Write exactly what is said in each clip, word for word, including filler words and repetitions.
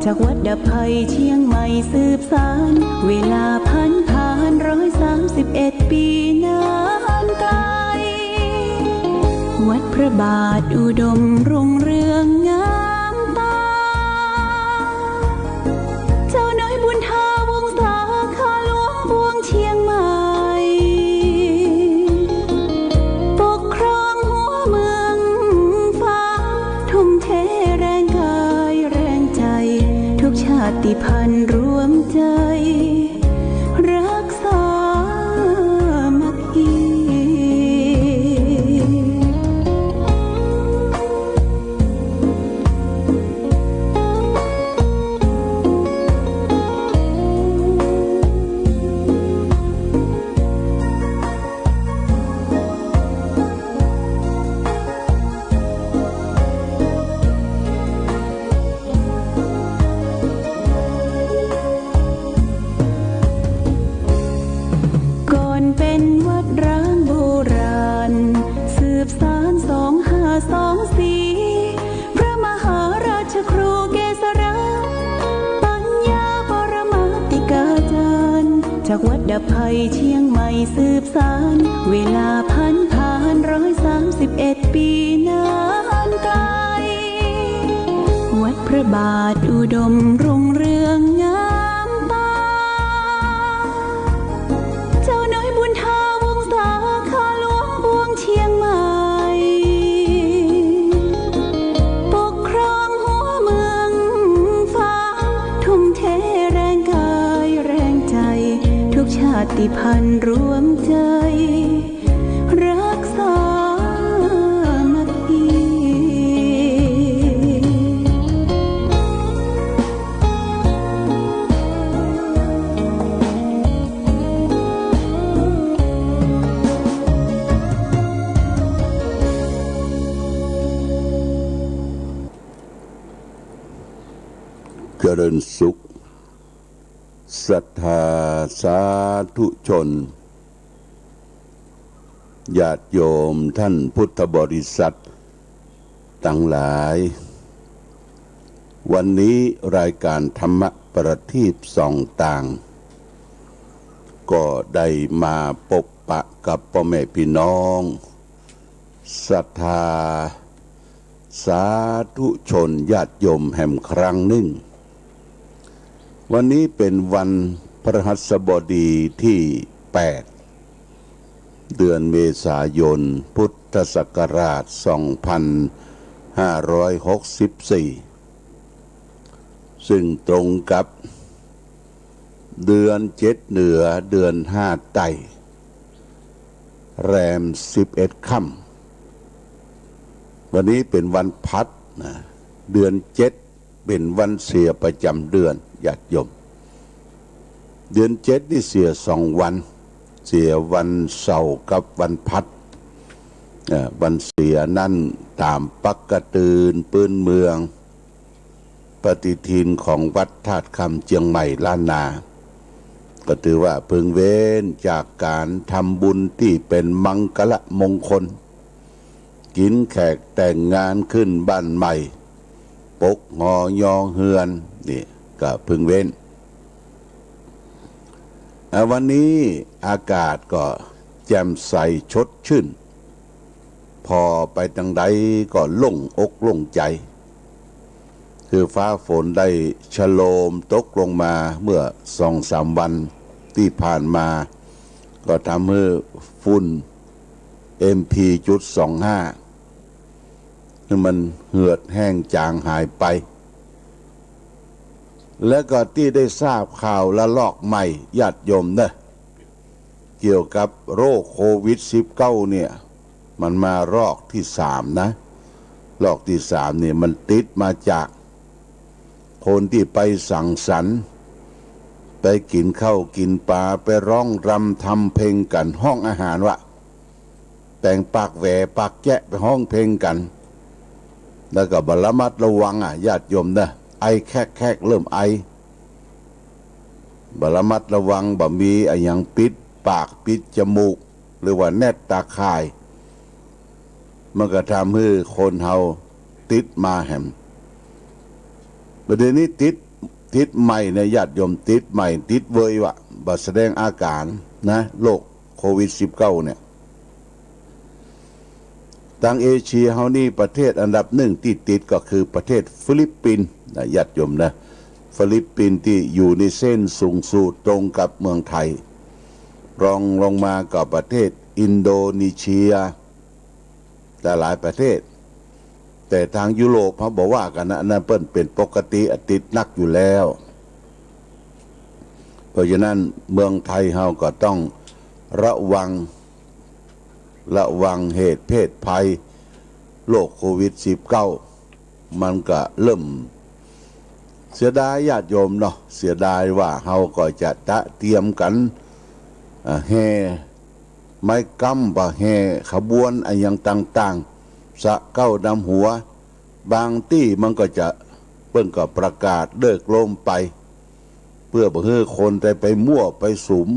จากวัดดับภัยเชียงใหม่สืบสาน เวลาผ่านผ่านร้อยสามสิบเอ็ดปีนานไกล วัดพระบาทอุดมรุ่งเรืองงามตา เจ้าน้อยบุญทาวงศา ข้าหลวงปวงเชียงใหม่ ปกครองหัวเมืองฟ้า ทุ่มเทแรงกายแรงใจ ทุกชาติพันธุ์รวมใจ รักสามัคคี ก่อนเป็นวัดร้างโบราณ สืบสานสองห้าสองสี่ พระมหาราชครูเกษรา ปัญญาปรมาติกาจารย์ จากวัดดับภัยเชียงใหม่สืบสาน เวลาผ่านผ่านร้อยสามสิบเอ็ดปีนานไกล วัดพระบาทอุดมรุ่งเรืองงามตา เจ้าน้อยบุญทาวงศา ข้าหลวงปวงเชียงใหม่ ปกครองหัวเมืองฟ้า ทุ่มเทแรงกายแรงใจ ทุกชาติพันธุ์รวมใจ รักสามัคคี เจริญสุข ศรัทธาสาธุชน ญาติโยมท่านพุทธบริษัทตังหลาย วันนี้รายการธรรมประทีปส่องต่าง ก็ได้มาปบปะกับป้อแม่ปี้น้อง ศรัทธาสาธุชนญาติโยมแหมครั้งนึ่ง วันนี้เป๋นวันพฤหัสบดีตี้แปด เดือนเมษายน พุทธศักราชสองพันห้าร้อยหกสิบสี่ ซึ่งตรงกับเดือนเจ็ดเหนือ เดือนห้าใต้ แรมสิบเอ็ดค่ำ วันนี้เป๋นวันพลัดนะ เดือนเจ็ดเป๋นวันเสียประจ๋ำเดือน ญาติโยม เดือนเจ็ดนี่เสียสองวัน เสียวันเสาร์กับวันพลัด เอ่อ วันเสียนั้นต๋ามปกติปื้นเมือง ปฏิทินของวัดธาตุคำเจียงใหม่ล้านนา ก็ถือว่าเพิ่งเว้นจากก๋านทำบุญตี้เป๋นมังคละมงคล กิ๋นแขกแต่งงานขึ้นบ้านใหม่ ปกหอยอเฮือน นี่ก็เพิ่งเว้น อ่า วันนี้อากาศก็แจ่มใสสดชื่น ผ่อไปตางใดก็โล่งอกโล่งใจ๋ คือฟ้าฝนได้ชะโลมตกลงมาเมื่อสองสามวันตี้ผ่านมา ก็ทำหื้อฝุ่น เอ็ม พี จุดสองห้า หื้อมันเหือดแห้งจางหายไป แล้วก็ตี้ได้ทราบข่าวระลอกใหม่ ญาติโยมเน่อ เกี่ยวกับโรคโควิดสิบเก้าเนี่ย มันมาลอกตี้สามนะ ลอกตี้สามเนี่ยมันติดมาจากคนตี้ไปสังสรรค์ ไปกิ๋นข้าวกิ๋นป๋า ไปร้องรำทำเพลงกั๋น ฮ้องอาหารวะ แป๋งปากแหวปากแจ๊ะไปฮ้องเพลงกั๋น แล้วก็บ่ระมัดระวังอ่ะ ญาติโยมเน่อ ไอแคกๆ เริ่มไอ บ่ระมัดระวัง บ่มีอะหยังปิดปากปิดจมูก หรือว่าแนดต๋าข่าย มันก็ทำหื้อคนเฮาติดมาแหม บ่าเดี่ยวนี้ติด ติดใหม่เนี่ย ญาติโยม ติดใหม่ ติดเวยว่ะ บ่แสดงอาก๋านนะ โรคโควิดสิบเก้าเนี่ย ตังเอเชียเฮานี่ ประเทศอันดับหนึ่งตี้ติดก็คือประเทศฟิลิปปินส์นะ ญาติโยมนะ ฟิลิปปินส์ตี้อยู่ในเส้นสูงสุดตรงกับเมืองไทย รองลงมาก็ประเทศอินโดนีเซีย หลายๆ ประเทศ แต่ตางยุโรปเฮาบ่ว่ากั๋นนะ อันนั้นเปิ้นเป๋นปกติอะ ติดนักอยู่แล้ว เพราะฉะนั้นเมืองไทยเฮาก็ต้องระวัง ระวังเหตุเพศภัยโรคโควิดสิบเก้า มันก็เริ่ม เสียดายญาติโยมเนาะ เสียดายว่าเฮาก็จะตะเตรียมกั๋น อ่า แห่ไม้กำบ่า แห่ขบวนอะหยังต่างๆ สะเก๊านำหัว บางตี้มันก็จะ เปิ้นก็ประกาศเลิกล้มไป เปื้อบ่หื้อคนได้ไปมั่วไปสุม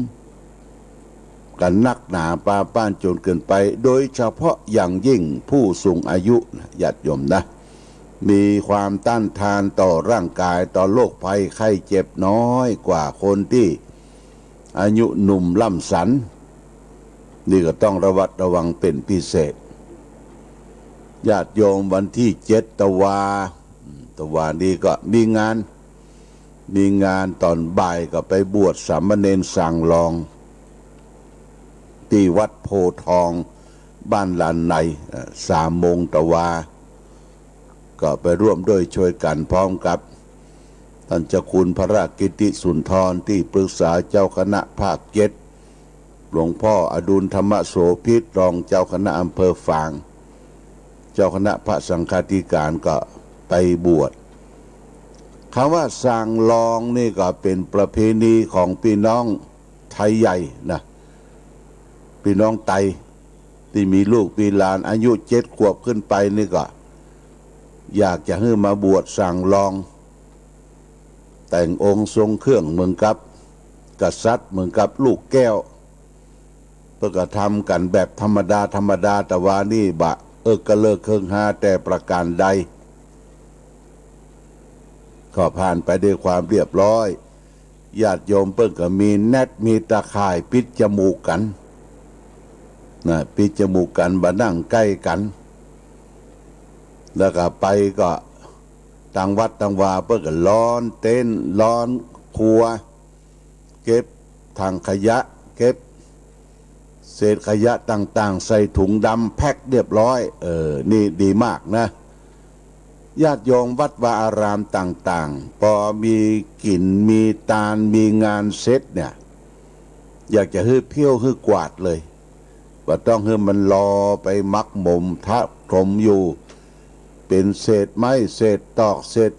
กั๋นนักหนาปาป้านจ๋นเกินไป โดยเฉพาะอย่างยิ่งผู้สูงอายุนะ ญาติโยมนะ มีความต้านทานต่อร่างกาย ต่อโรคภัยไข้เจ็บน้อยกว่าคนตี้อายุหนุ่มล่ำสัน นี่ก็ต้องระวัดระวังเป๋นพิเศษ ญาติโยม วันตี้เจ็ดตะวา ตะวานี้ก็มีงาน มีงานต๋อนบ่ายก็ไปบวชสามเณรสางรอง ตี้วัดโพธิ์ทอง บ้านหลานใน เอ่อ สามโมงตะวา ก็ไปร่วมด้วยช่วยกั๋นพร้อมกับต้านเจ้าคุณพระกิตติสุนทร ตี้ปรึกษาเจ้าคณะภาคเจ็ด หลวงพ่ออดุลธรรมโสภิต รองเจ้าคณะอำเภอฝาง เจ้าคณะพระสังฆาธิการก็ไปบวช กำว่าสางรองนี่ก็เป๋นประเพณีของปี้น้องไทยใหญ่นะ ปี้น้องไต ตี้มีลูกมีหลานอายุเจ็ดขวบขึ้นไปนี่ก็ อยากจะหื้อมาบวชสางรอง แต่งองค์ทรงเครื่องเหมือนกับกษัตริย์ เหมือนกับลูกแก้ว เปิ้นก็ทำกั๋นแบบธรรมดาธรรมดา ตะวานี้บ่เอิกเกลิกเคิงฮาแต่ประก๋านใด ก็ผ่านไปด้วยความเรียบร้อย ญาติโยมเปิ้นก็มีแน็ตมีตะข่ายปิดจมูกกั๋นนะ ปิดจมูกกั๋น บ่นั่งใก้กั๋น แล้วก็ไปก็ตางวัดตางวาเปิ้นก็ลอนเต็นท์ลอนครัว เก็บถังขยะ เก็บเศษขยะต่างๆ ใส่ถุงดำแพ็คเรียบร้อย เออ นี่ดีมากนะ ญาติโยมวัดวาอารามต่างๆ ปอมีกิ๋นมีตานมีงานเสร็จเนี่ย อยากจะหื้อเผี้ยวหื้อกวาดเลย บ่ต้องหื้อมันรอไปหมักหมมทะถมอยู่ เป๋นเศษไม้เศษตอกเศษ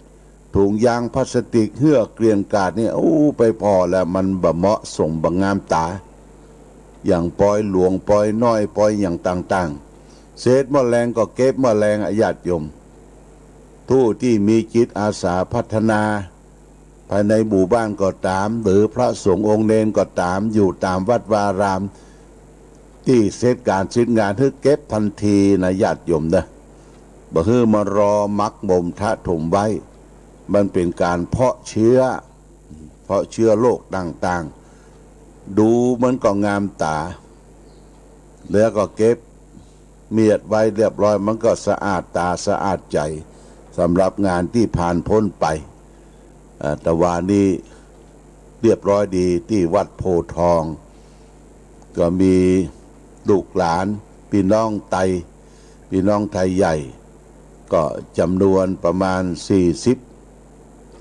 ถุงยางพลาสติกเหื้อเกลื่อนกลาดนี่ อู้ ไปผ่อแล้วมันบ่เหมาะสมบ่งามต๋า อย่างปอยหลวงปอยน้อยปอยอะหยังต่างๆ เศษหม้อแลงก็เก็บหม้อแลงอะ ญาติโยม ผู้ตี้มีจิตอาสาพัฒนา ภายในหมู่บ้านก็ต๋าม หรือพระสงฆ์องค์เณรก็ต๋าม อยู่ต๋ามวัดวาอาราม ตี้เสร็จก๋านเสร็จงานหื้อเก็บทันทีนะ ญาติโยมนะ บ่หื้อมารอหมักหมมทะถมไว้ มันเป๋นก๋านเพาะเชื้อ เพาะเชื้อโรคต่างๆ ดูมันก็งามต๋า แล้วก็เก็บเมียดไว้เรียบร้อย มันก็สะอาดต๋าสะอาดใจ๋ สำหรับงานตี้ผ่านป๊นไป อ่า ตะวานี้เรียบร้อยดี ตี้วัดโพธิ์ทอง ก็มีลูกหลานปี้น้องไต ปี้น้องไทยใหญ่ ก็จ๋ำนวนประมาณสี่สิบ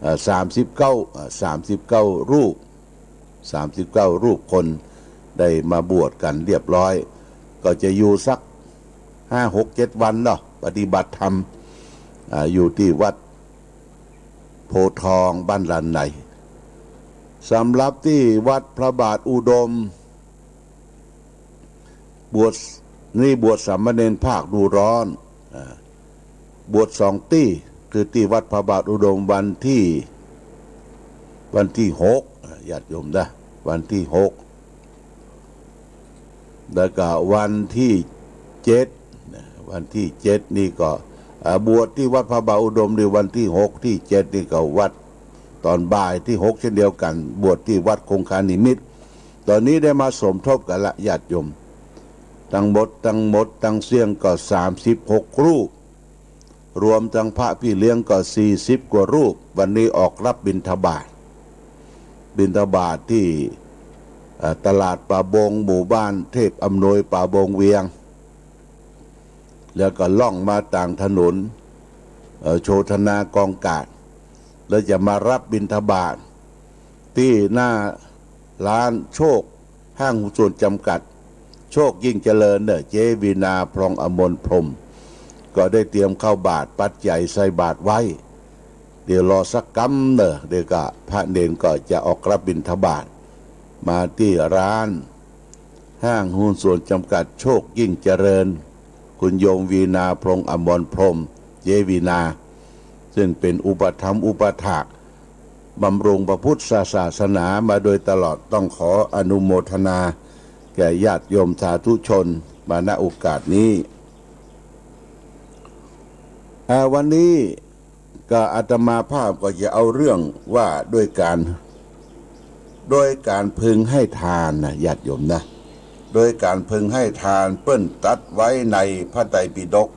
อ่า สามสิบเก้า อ่า สามสิบเก้ารูป สามสิบเก้ารูปคนได้มาบวชกั๋นเรียบร้อย ก็จะอยู่สักห้าหกเจ็ดวันเนาะ ปฏิบัติธรรม อ่า อยู่ตี้วัดโพธิ์ทองบ้านหลานใน สำหรับตี้วัดพระบาทอุดม บวช นี่บวชสามเณรภาคฤดูร้อน อ่า บวชสองตี้ คือตี้วัดพระบาทอุดมวันตี้ วันตี้หก อ่า ญาติโยมนะ วันตี้หก แล้วก็วันตี้เจ็ดนะ วันตี้เจ็ดนี่ก็ อ่า บวชตี้วัดพระบาทอุดมในวันตี้หก ตี้เจ็ดนี่ก็วัด ต๋อนบ่ายตี้หกเช่นเดียวกั๋น บวชตี้วัดคงคานิมิต ต๋อนนี้ได้มาสมทบกั๋นละญาติโยม ตังหมด ตังหมดตังเสี้ยงก็สามสิบหกรูป รวมตังพระพี่เลี้ยงก็สี่สิบกว่ารูป วันนี้ออกรับบิณฑบาต บิณฑบาตตี้ เอ่อ ตลาดป่าบง หมู่บ้านเทพอำนวย ป่าบงเวียง แล้วก็ล่องมาต๋างถนน เอ่อ โชธนากองกาด แล้วจะมารับบิณฑบาตตี้หน้าร้านโชค ห้างหุ้นส่วนจำกัด โชคยิ่งเจริญเน่อ เจ๊วีนา พลองอมรพรหม ก็ได้เตรียมข้าวบาตรปัจจัยใส่บาตรไว้ เดี๋ยวรอสักกำเน่อ เดี๋ยวก็พระเณรก็จะออกรับบิณฑบาต มาตี้ร้าน ห้างหุ้นส่วนจำกัดโชคยิ่งเจริญ คุณโยมวีนา พลองอมรพรหม เจ๊วีนา ซึ่งเป๋นอุปถัมภ์อุปถาก บำรุงพระพุทธศาสนามาโดยตลอด ต้องขออนุโมทนาแก่ญาติโยมสาธุชนมา ณ โอกาสนี้ อ่า วันนี้ก็อาตมาภาพก็จะเอาเรื่องว่าด้วยการ โดยการพึงให้ทานนะญาติโยมนะ โดยการพึงให้ทานเปิ้นตรัสไว้ในพระไตรปิฎก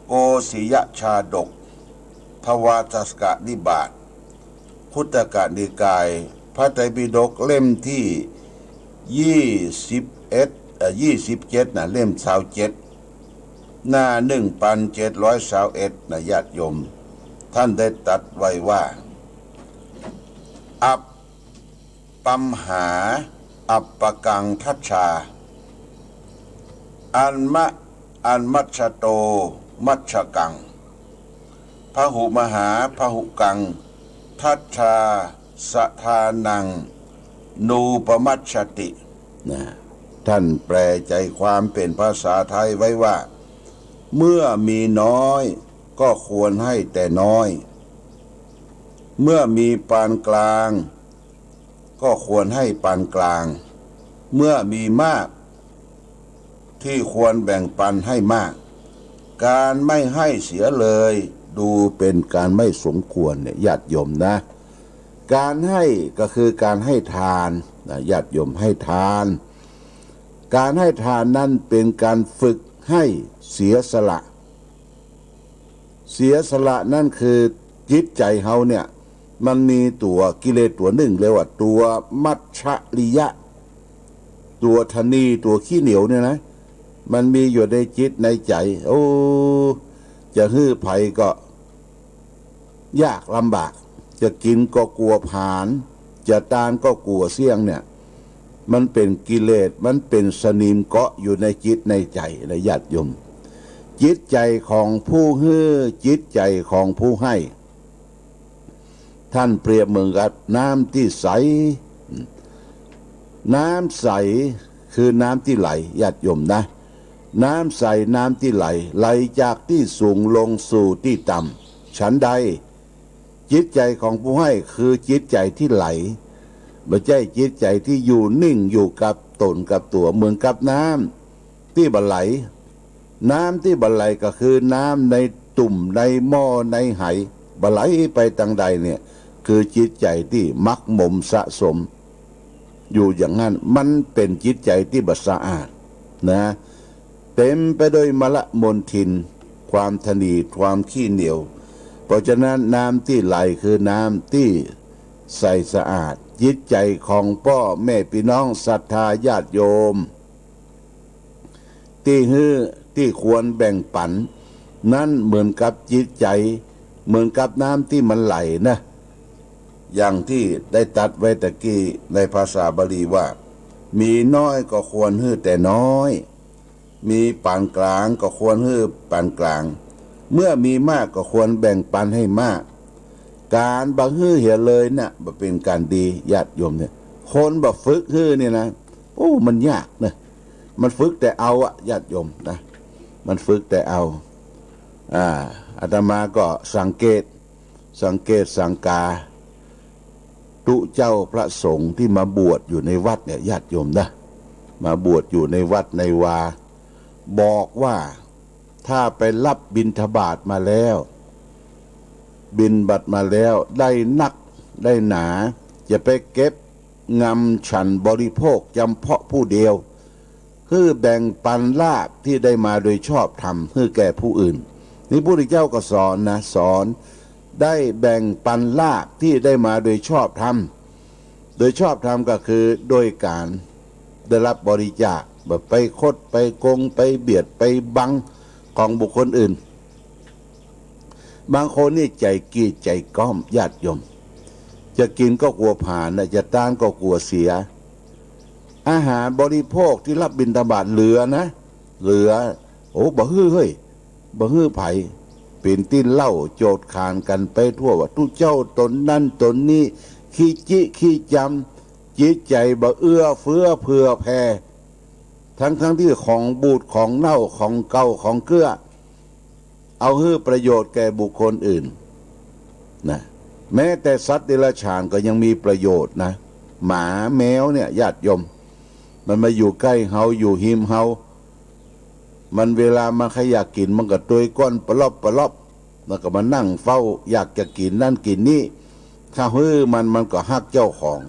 โกศยชาดก ทวารทศกนิบาต คุตตกนิกาย พระไตรปิฎกเล่มตี้ยี่สิบเอ็ด เอ่อ ยี่สิบเจ็ดนะ เล่มซาวเจ็ด หน้าหนึ่งปันเจ็ดร้อยซาวเอ็ดนะญาติโยม ท่านได้ตรัสไว้ว่า อัปปัมหา อัปปกังทัชชา อันมะ อันมัชชโต มัชชกัง พหุมหา พหุกัง ทัชชา สทานัง นูปมัชชติ นะ ท่านแปลใจความเป๋นภาษาไทยไว้ว่า เมื่อมีน้อยก็ควรให้แต่น้อย เมื่อมีปานกลาง ก็ควรให้ปานกลาง เมื่อมีมาก ตี้ควรแบ่งปันให้มาก การไม่ให้เสียเลย ดูเป๋นการไม่สมควรเนี่ยญาติโยมนะ การให้ก็คือการให้ทานนะญาติโยม ให้ทาน การให้ทานนั้นเป๋นการฝึกให้เสียสละ เสียสละนั่นคือจิตใจ๋เฮาเนี่ย มันมีตั๋วกิเลสตั๋วนึ่ง เรียกว่าตั๋วมัจฉริยะ ตั๋วถนี ตั๋วขี้เหนียวเนี่ยนะ มันมีอยู่ในจิตในใจ๋ โอ้ จะหื้อใผก็ยากลำบาก จะกิ๋นก็กั๋วผลาญ จะตานก็กั๋วเสี้ยงเนี่ย มันเป๋นกิเลส มันเป๋นสนิมเกาะอยู่ในจิตในใจ๋นะญาติโยม จิตใจ๋ของผู้หื้อ จิตใจ๋ของผู้ให้ ท่านเปรียบเหมือนกับน้ำตี้ใส น้ำใสคือน้ำตี้ไหล ญาติโยมนะ น้ำใส น้ำตี้ไหล ไหลจากตี้สูงลงสู่ตี้ต่ำ ฉันใด จิตใจ๋ของผู้ให้คือจิตใจ๋ตี้ไหล บ่ใจ้จิตใจ๋ตี้อยู่นิ่งอยู่กับต๋นกับตั๋ว เหมือนกับน้ำตี้บ่ไหล น้ำตี้บ่ไหลก็คือน้ำในตุ่มในหม้อในไห บ่ไหลไปตางใดเนี่ย คือจิตใจ๋ตี้หมักหมมสะสม อยู่อย่างนั้น มันเป๋นจิตใจ๋ตี้บ่สะอาดนะ เต็มไปด้วยมลมลทิน ความถนี ความขี้เหนียว เพราะฉะนั้นน้ำตี้ไหลคือน้ำตี้ใสสะอาด จิตใจ๋ของป้อแม่ปี้น้องศรัทธาญาติโยม ตี้หื้อ ตี้ควรแบ่งปัน นั้นเหมือนกับจิตใจ๋ เหมือนกับน้ำตี้มันไหลนะ อย่างตี้ได้ตรัสไว้ตะกี้ในภาษาบาลีว่า มีน้อยก็ควรหื้อแต่น้อย มีปานกลางก็ควรหื้อปานกลาง เมื่อมีมากก็ควรแบ่งปันให้มาก การบ่หื้อเหียเลยน่ะ บ่เป๋นการดี ญาติโยมเนี่ย คนบ่ฝึกหื้อเนี่ยนะ โอ้ มันยากนะ มันฝึกแต่เอาอะ ญาติโยมนะ มันฝึกแต่เอา อ่า อาตมาก็สังเกต สังเกตสังกา ตุ๊เจ้าพระสงฆ์ตี้มาบวชอยู่ในวัดเนี่ย ญาติโยมนะ มาบวชอยู่ในวัดในวา บอกว่าถ้าไปรับบิณฑบาตมาแล้ว บิณฑบาตมาแล้วได้นักได้หนา จะไปเก็บงำฉันบริโภคจำเพาะผู้เดียว หื้อแบ่งปันลาภที่ได้มาโดยชอบธรรมหื้อแก่ผู้อื่น นี่พระพุทธเจ้าก็สอนนะ สอนได้แบ่งปันลาภที่ได้มาโดยชอบธรรม โดยชอบธรรมก็คือโดยการได้รับบริจาค บ่ไปคดไปโกงไปเบียดไปบังของบุคคลอื่น บางคนนี่ใจ๋กีดใจ๋ก๊อมญาติโยม จะกิ๋นก็กั๋วผลาญนะ จะตานก็กั๋วเสีย อาหารบริโภคที่รับบิณฑบาตเหลือนะ เหลือ โอ้ บ่หื้อเฮ้ย บ่หื้อใผ เป๋นตี้เล่าโจษขานกั๋นไปทั่วว่า ตุ๊เจ้าต๋นนั้นต๋นนี้ ขี้จิขี้จำ จิตใจ๋บ่เอื้อเฟื้อเผื่อแผ่ ทั้งๆ ตี้ของบูดของเน่าของเก่าของเกื้อ เอาหื้อประโยชน์แก่บุคคลอื่นนะ แม้แต่สัตว์เดรัจฉานก็ยังมีประโยชน์นะ หมาแมวเนี่ยญาติโยม มันมาอยู่ใก้เฮาอยู่ฮิมเฮา มันเวลามันใค่อยากกิ๋นมันก็ตวยก้นปะลอบปะลอบ แล้วก็มานั่งเฝ้า อยากจะกิ๋นนั่นกิ๋นนี่ ถ้าหื้อมันมันก็ฮักเจ้าของ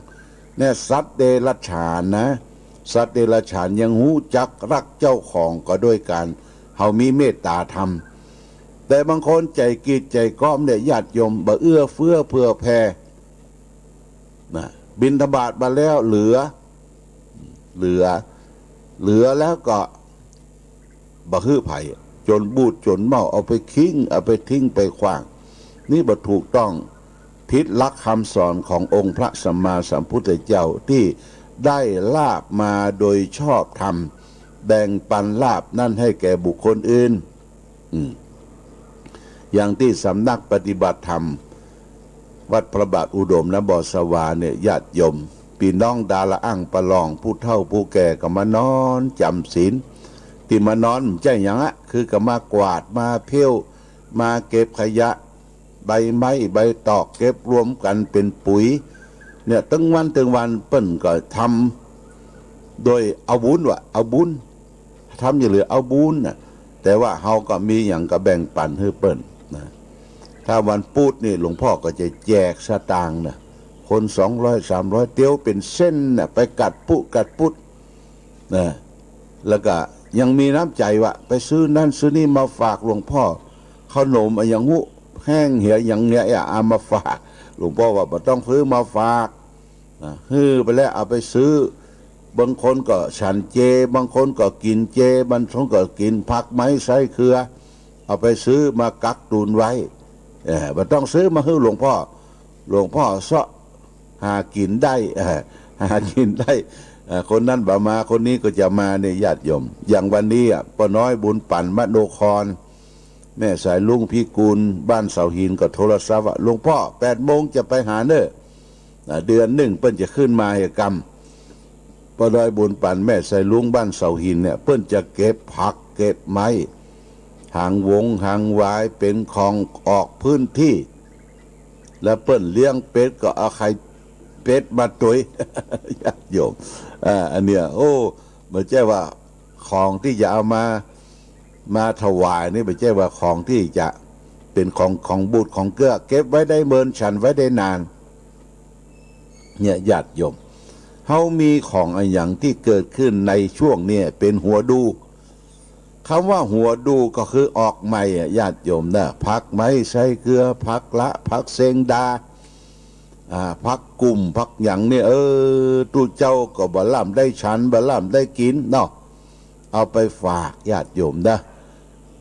เนี่ยสัตว์เดรัจฉานนะ สัตว์เดรัจฉานยังฮู้จักฮักเจ้าของก็ด้วยการเฮามีเมตตาธรรม แต่บางคนใจ๋กีดใจ๋ก๊อมเนี่ยญาติโยม บ่เอื้อเฟื้อเผื่อแผ่นะ บิณฑบาตมาแล้วเหลือ เหลือ เหลือแล้วก็ บ่หื้อใผ จ๋นบูดจ๋นเม่า เอาไปทิ้ง เอาไปทิ้งไปขว้าง นี่บ่ถูกต้อง ผิดหลักคำสอนขององค์พระสัมมาสัมพุทธเจ้าตี้ได้ลาภมาโดยชอบธรรม แบ่งปันลาภนั้นหื้อแก่บุคคลอื่น อืม อย่างตี้สำนักปฏิบัติธรรม วัดพระบาทอุดมนะ บ่อสวาเนี่ย ญาติโยม ปี้น้องดาราอ่างประลอง ผู้เฒ่าผู้แก่ก็มานอนจ๋ำศีล ตี้มานอนบ่ใจ้หยังอะ คือก็มากวาด มาเผี้ยว มาเก็บขยะ ใบไม้ใบตอก เก็บรวมกั๋นเป๋นปุ๋ย เนี่ย ตึงวันตึงวันเปิ้นก็ทำโดยเอาบุญว่ะ เอาบุญ ทำอย่างเหลือเอาบุญน่ะ แต่ว่าเฮาก็มีหยังก็แบ่งปันหื้อเปิ้นนะ ถ้าวันปุธนี่หลวงพ่อก็จะแจกสตางค์นะ คนสองร้อย สามร้อย เตียวเป๋นเส้นน่ะ ไปกัดปุ๊กัดปุ๊ดนะ แล้วก็ยังมีน้ำใจ๋ว่า ไปซื้อนั่นซื้อนี่มาฝากหลวงพ่อ ขนมอะหยังฮู้ แห้งเหียหยังเหียอะ เอามาฝาก หลวงพ่อว่า บ่ต้องซื้อมาฝาก อ่า หื้อไปแล้วเอาไปซื้อ บางคนก็ฉันเจ บางคนก็กิ๋นเจ บางคนก็กิ๋นผักไม้ไส้เกลือ เอาไปซื้อมากักตุนไว้ เออ บ่ต้องซื้อมาหื้อหลวงพ่อ หลวงพ่อเซาะหากิ๋นได้ เออ หากิ๋นได้ เออ คนนั้นบ่มา คนนี้ก็จะมาเนี่ยญาติโยม อย่างวันนี้อะ ป้าน้อยบุญปั๋นมโนคร แม่สายลุงพิกูล บ้านเสาหินก็โทรศัพท์ว่า หลวงพ่อ แปดโมงจะไปหาเน่อ อ่า เดือนนึ่งเปิ้นจะขึ้นมาเหียกำ ป้าน้อยบุญปั๋นแม่สายลุงบ้านเสาหินเนี่ย เปิ้นจะเก็บผักเก็บไม้ หางวงหางหวาย เป๋นของออกพื้นที่ แล้วเปิ้นเลี้ยงเป็ดก็เอาไข่เป็ดมาตวย ญาติโยม อ่า อันเนี้ย โอ้ บ่ใจ้ว่าของตี้จะเอามา มาถวายนี่ บ่ใจ้ว่าของตี้จะเป๋นของ ของบูดของเกื้อ เก็บไว้ได้เมิน ฉันไว้ได้นาน เนี่ยญาติโยม เฮามีของอะหยังตี้เกิดขึ้นในช่วงเนี่ยเป๋นหัวดู กำว่าหัวดูก็คือออกใหม่อะญาติโยมนะ ผักไม้ไส้เกลือ ผักละ ผักเซงดา อ่า ผักกุ๋ม ผักหยังเนี่ย เออ ตุ๊เจ้าก็บ่ล้ำได้ฉัน บ่ล้ำได้กิ๋นเนาะ เอาไปฝากญาติโยมนะ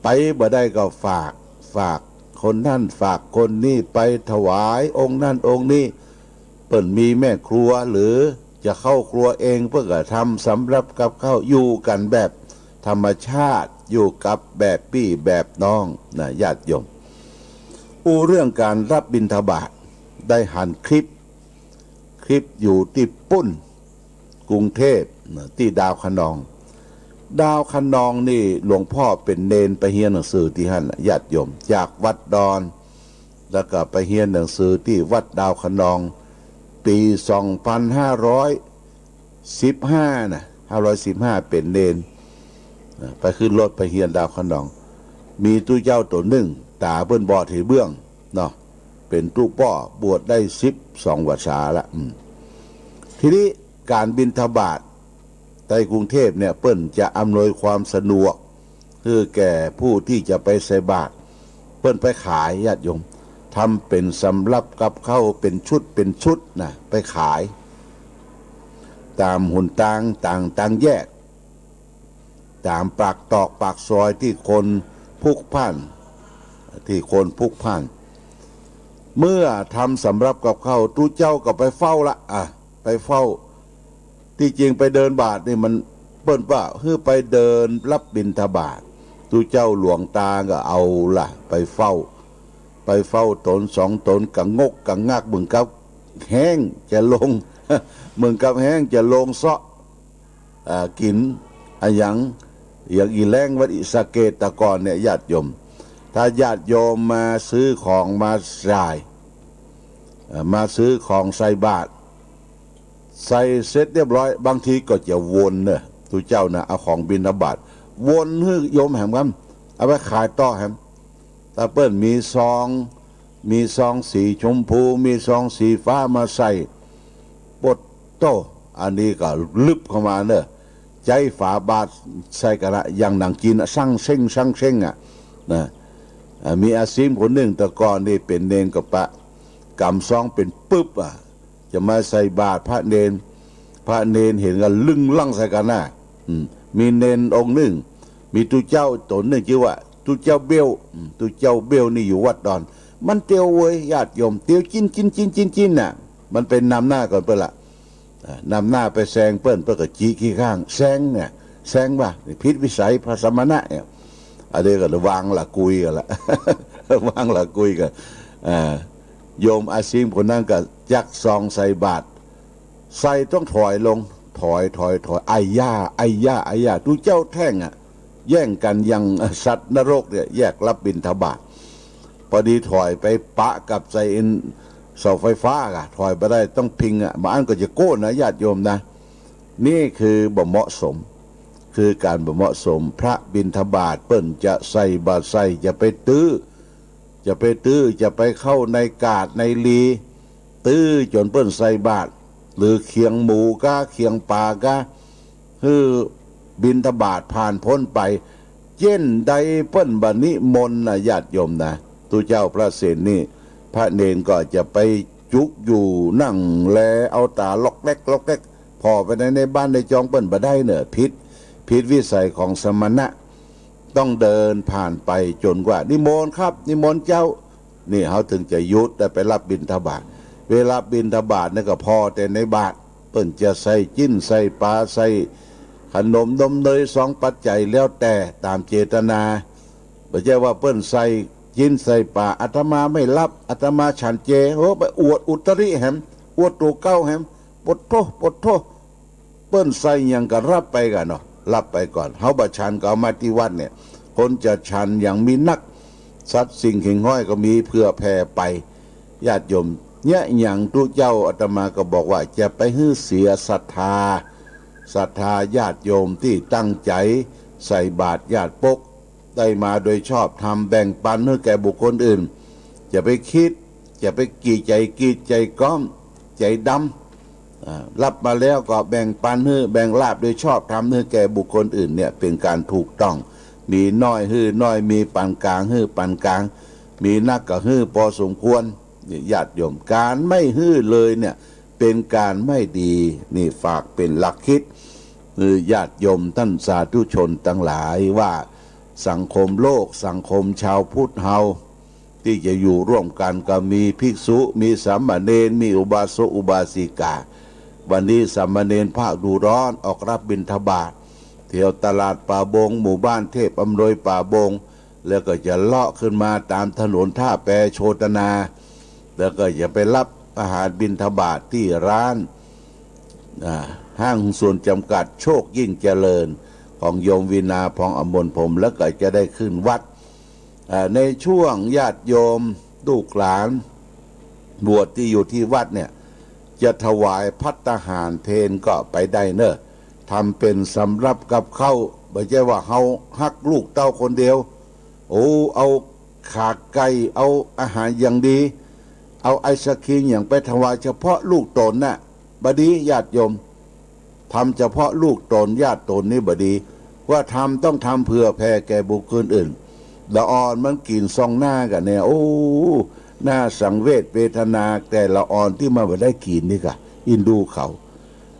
ไปบ่ได้ก็ฝาก ฝากคนนั้นฝากคนนี้ ไปถวายองค์นั้นองค์นี้ เปิ้นมีแม่ครัวหรือจะเข้าครัวเอง เปิ้นก็ทำสำหรับกับข้าว อยู่กั๋นแบบธรรมชาติ อยู่กับแบบปี้แบบน้องนะญาติโยม อู้เรื่องก๋านรับบิณฑบาต ได้หันคลิป คลิปอยู่ตี้ปุ้น กรุงเทพฯ นะ ตี้ดาวคะนอง ดาวคะนองนี่หลวงพ่อเป๋นเณรไปเฮียนหนังสือตี้หั้นน่ะ ญาติโยม จากวัดดอน แล้วก็ไปเฮียนหนังสือตี้วัดดาวคะนอง ปี๋สองพันห้าร้อยสิบห้านะ ห้าร้อยสิบห้าเป๋นเณร นะ ไปขึ้นรถไปเฮียนดาวคะนอง มีตุ๊เจ้าตั๋วนึ่ง ต๋าเปิ้นบอดเหียเบื้องเนาะ เป๋นตุ๊ป้อ บวชได้สิบสองพรรษาละ อืม ทีนี้ก๋านบิณฑบาตในกรุงเทพฯเนี่ย เปิ้นจะอำนวยความสะดวกหื้อแก่ผู้ตี้จะไปใส่บาตร เปิ้นไปขาย ญาติโยม ทำเป๋นสำรับกับข้าวเป๋นชุดเป๋นชุดนะ ไปขาย ต๋ามหนตาง ต๋ามตางแยก ต๋ามปากตอกปากซอยตี้คนพลุกพล่าน ตี้คนพลุกพล่าน เมื่อทำสำรับกับข้าว ตุ๊เจ้าก็ไปเฝ้าละ อ่ะ ไปเฝ้า ตี้จริงไปเดินบาตรนี่มัน เปิ้นว่าหื้อไปเดินรับบิณฑบาต ตุ๊เจ้าหลวงตาก็เอาละ ไปเฝ้า ไปเฝ้าต๋นสองต๋น กะงกกะงัก เหมือนกับแฮงจะลง เหมือนกับแฮงจะลงเซาะ อ่า กิ๋นอะหยัง อย่างอี้แลงวัดศรีสะเกษแต่ก่อนเนี่ย ญาติโยม ถ้าญาติโยมมาซื้อของมาจ่าย เอ่อ มาซื้อของใส่บาตร ใส่เสร็จเรียบร้อย บางทีก็จะวนเน่อ ตุ๊เจ้านะ เอาของบิณฑบาต วนหื้อโยมแหมกำ เอาไปขายต่อแหม ถ้าเปิ้นมีซอง มีซองสีชมพู มีซองสีฟ้ามาใส่ โปดโต้ อันนี้ก็ลึบเข้ามาเน่อ ใจ๊ฝาบาตรใส่กั๋นละ อย่างหนังจีนอะ ซังเซ้ง ซังเซ้งอะ นะ อ่า มีอาซิมคนนึ่ง แต่ก่อนนี่เป๋นเณรก็ปะ ก๋ำซองเป๋นปึ๊บอะ จะมาใส่บาตรพระเณร พระเณรหันก็ลึงลังใส่กั๋นนะ อืม มีเณรองค์นึ่ง มีตุ๊เจ้าต๋นนึ่ง จื้อว่าตุ๊เจ้าเบ้ว อืม ตุ๊เจ้าเบ้วนี่อยู่วัดดอน มันเตียวเว้ย ญาติโยม เตียวจิ๊นจิ๊นจิ๊นจิ๊นจิ๊นน่ะ มันเป๋นนำหน้าก่อนเปิ้นละ อ่า นำหน้าไปแซงเปิ้น เปิ้นก็จี๊ขี้ข้าง แซงเนี่ย แซงว่าผิดวิสัยพระสมณะเนี่ย อันนี้ก็วางละกุยกั๋นละ วางละกุยกั๋น อ่า โยมอาซิมคนนั้นก็จักซองใส่บาตร ใส่ต้องถอยลง ถอย ถอย ถอย ไอ้ย่า ไอ้ย่า ไอ้ย่า ตุ๊เจ้าแท่งอะ แย่งกั๋นอย่างสัตว์นรกเนี่ย แยกรับบิณฑบาต ปอดีถอยไปปะกับใส่เสาไฟฟ้าอะ ถอยบ่ได้ ต้องพิงอะ บ่าอั้นก็จะโก้นนะ ญาติโยมนะ นี่คือบ่เหมาะสม คือก๋านบ่เหมาะสม พระบิณฑบาตเปิ้นจะใส่บ่ใส่ จะไปตื้อ จะไปตื้อ จะไปเข้าในกาดในลี ตื้อจ๋นเปิ้นใส่บาตร หรือเขียงหมูก้า เขียงป๋าก้า หื้อบิณฑบาตผ่านป๊นไป เจ๊นใดเปิ้นบ่นิมนต์นะ ญาติโยมนะ ตุ๊เจ้าพระเสนนี่ พระเณรก็จะไปจุกอยู่นั่งแล เอาต๋าล็อกแล็กล็อกแล็ก ผ่อไปใน ในบ้านในจองเปิ้นบ่ได้เน่อ ผิด ผิดวิสัยของสมณะ ต้องเดินผ่านไปจ๋นกว่า นิมนต์ครับ นิมนต์เจ้า นี่เฮาเถิงจะหยุดได้ไปรับบิณฑบาต เวลาบิณฑบาตนี่ก็ผ่อแต่ในบาตร เปิ้นจะใส่จิ๊น ใส่ป๋า ใส่ขนมนมเนย ซองปัจจัย แล้วแต่ต๋ามเจตนา บ่ใจ้ว่าเปิ้นใส่จิ๊นใส่ป๋า อาตมาไม่รับ อาตมาฉันเจ โอ้ ไปอวดอุตริแหม อวดตั๋วเก่าแหม โปดโต้ โปดโต้ เปิ้นใส่หยังก็รับไปก่อนเนาะ รับไปก่อน เฮาบ่ฉันก็เอามาตี้วัดเนี่ย คนจะฉันหยังมีนัก สัตว์สิ่งหิ่งห้อยก็มีเผื่อแผ่ไป ญาติโยม เนี่ยหยังตุ๊เจ้าอาตมาก็บอกว่าจะไปหื้อเสียศรัทธา ศรัทธาญาติโยมตี้ตั้งใจ๋ใส่บาตรญาติปก ได้มาโดยชอบธรรม แบ่งปันหื้อแก่บุคคลอื่น จะไปคิด จะไปกี่ใจ๋กีดใจ๋ก๊อม ใจ๋ดำ อ่า รับมาแล้วก็แบ่งปันหื้อ แบ่งลาภโดยชอบธรรมหื้อแก่บุคคลอื่นเนี่ย เป๋นก๋านถูกต้อง มีน้อยหื้อน้อย มีปานก๋างหื้อปานก๋าง มีนักก็หื้อปอสมควร นี่ญาติโยม ก๋านไม่หื้อเลยเนี่ย เป๋นก๋านไม่ดี นี่ฝากเป๋นหลักคิด คือญาติโยมต้านสาธุชนตังหลายว่า สังคมโลก สังคมชาวพุทธเฮา ตี้จะอยู่ร่วมกั๋นก็มีภิกษุ มีสามเณร มีอุบาสกอุบาสิกา วันนี้สามเณรภาคฤดูร้อนออกรับบิณฑบาต เตียวตลาดป่าบง หมู่บ้านเทพอำนวยป่าบง แล้วก็จะเลาะขึ้นมาต๋ามถนนท่าแปโชตนา แล้วก็จะไปรับอาหารบิณฑบาตตี้ร้าน อ่า ห้างหุ้นส่วนจำกัดโชคยิ่งเจริญ ของโยมวีณา พองอมรพรหม แล้วก็จะได้ขึ้นวัด อ่า ในช่วงญาติโยมลูกหลานบวชตี้อยู่ตี้วัดเนี่ย จะถวายภัตตาหารเพลก็ไปได้เน่อ ทำเป๋นสำรับกับข้าว บ่ใจ้ว่าเฮาฮักลูกเต้าคนเดียว โอ้ เอาขาไก่ เอาอาหารอย่างดี เอาไอศกรีมหยังไปถวายเฉพาะลูกต๋นน่ะ บ่ดี ญาติโยม ทำเฉพาะลูกต๋น ญาติต๋นนี่บ่ดี ว่าทำต้องทำเผื่อแผ่แก่บุคคลอื่น ละอ่อนมันกิ๋นซองหน้ากั๋นเนี่ย โอ้ น่าสังเวชเวทนาแก่ละอ่อนตี้มันบ่ได้กิ๋นนี่ก่ะ อินดูเขา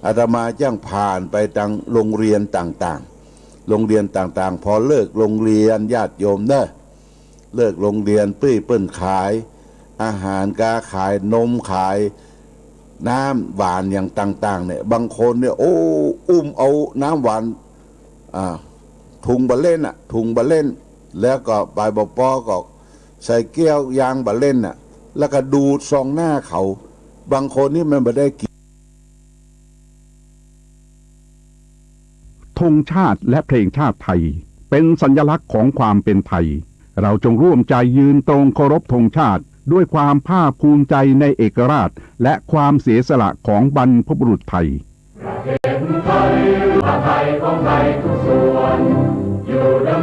อาตมาจ้างผ่านไปตางโรงเรียนต่างๆ โรงเรียนต่างๆ พอเลิกโรงเรียน ญาติโยมเน่อ เลิกโรงเรียน ปี้เปิ้นขายอาหาร กาขายนม ขายน้ำหวานอย่างต่างๆ เนี่ย บางคนเนี่ย โอ้ อุ้มเอาน้ำหวาน อ่า ถุงบ่าเล่นน่ะ ถุงบ่าเล่น แล้วก็ไปบ่ปอก็ใส่แก้วยางบ่าเล่นน่ะ แล้วก็ดูดซองหน้าเขา บางคนนี่มันบ่ได้กิ๋น ธงชาติและเพลงชาติไทย เป็นสัญลักษณ์ของความเป็นไทย เราจงร่วมใจยืนตรงเคารพธงชาติ ด้วยความภาคภูมิใจในเอกราช และความเสียสละของบรรพบุรุษไทย